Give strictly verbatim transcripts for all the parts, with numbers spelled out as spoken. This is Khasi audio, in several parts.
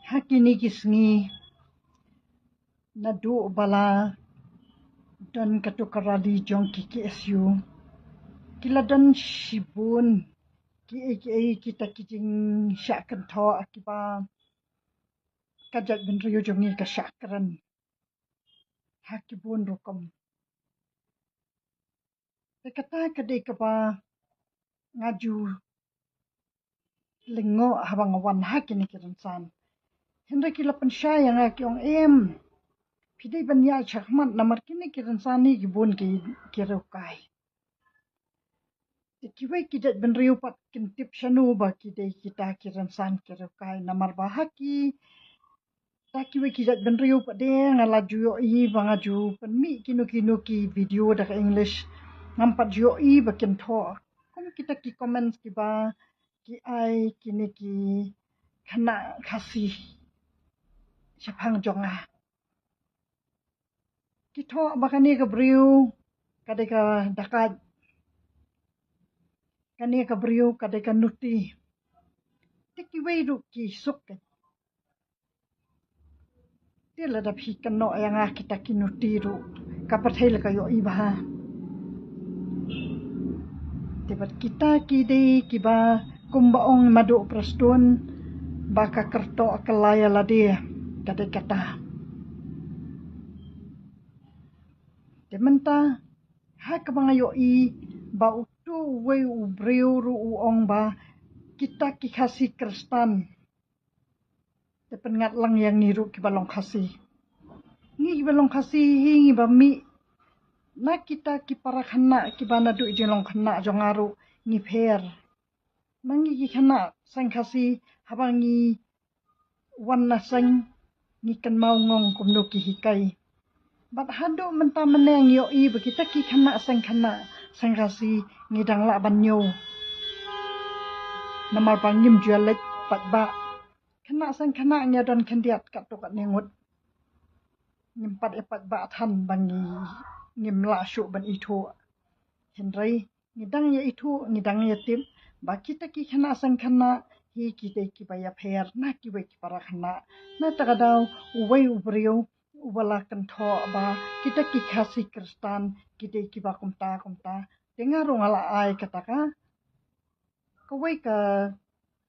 Ha kine ki sngi naduh ba la don katu ka rally jong ki K S U, ki la don shibun ki ei ki ei kita ki jingshah kynthoh kiba ka jaitbynriew jong ngi ka shah kren ha ki bun rukom. Te kata ka dei kaba nga ju lyngngoh haba nga wan ha kine ki rynsan. Hynrei ki la pynshai ïa nga ki ong, em, phi dei ban ïaid shakhmat namar kine ki rynsan hi ki bun ki, ki riewkai. Te kiwei ki jaitbynriew pat kin tip shano ba ki dei kita ki rynsan ki riewkai namar ba ha ki ta kiwei ki jaitbynriew pat de nga la ju ïohi ba nga ju pynmih kino kino ki video da ka English. Ngam pat ju ïohi ba kin thoh kum kita ki comments kiba ki ai kine ki khynnah Khasi shaphang jong nga. Ki thoh ba kane ka briew ka dei ka dakat, kane ka briew ka dei ka nuti. Te kiwei ruh ki suk ka. Te lada phi kynnoh ïa nga kita ki nuti ruh ka pyrthei la ka ïohi bha. Te bad kita ki dei kiba kumba ong Maduh Prestone ba ka kyrtoh ka la ïa lade ka dei kata. Te mynta ha kaba nga ïohi ba utu uwei u briew ruh u ong ba kita ki Khasi Khristan. Te pynngat lang ïa ngi ruh kiba long Khasi. Ngi kiba long Khasi hi ngi ba mih na kita ki para khynnah kiba naduh jinglong khynnah jong nga ruh ngi pher. Ma ngi ki khynnah seng Khasi haba ngi wan na seng ngi kynmaw ngong kumno ki hikai. Bad haduh mynta mynne ngi ïohi ba kita ki khynnah seng khynnah seng Khasi ngi dang lah ban ñiew. Namar ba ngim ju ïa leit paidbah. Khynnah seng khynnah ngi ïa don khyndiat katto katne ngut. Ngim pat ïa paidbah than ba ngi ngim lah shuh ban ithuh. Hynrei ngi dang ïa ithuh, ngi dang ïa tip ba kita ki khynnah seng khynnah hi ki dei kiba ïapher na kiwei ki para khynnah. Na kata ka daw uwei u briew uba la kynthoh ba kita ki Khasi Khristan ki dei kiba kumta kumta. Te nga ruh nga la ai kata ka kawei ka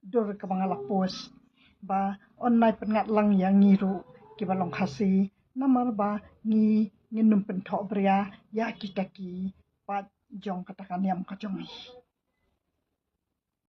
dur kaba nga la post ba un nai pynngat lang ïa ngi ruh kiba long Khasi namar ba ngi ngin ym pynthoh bria ïa kita ki paid jong kata ka niam ka jong ngi.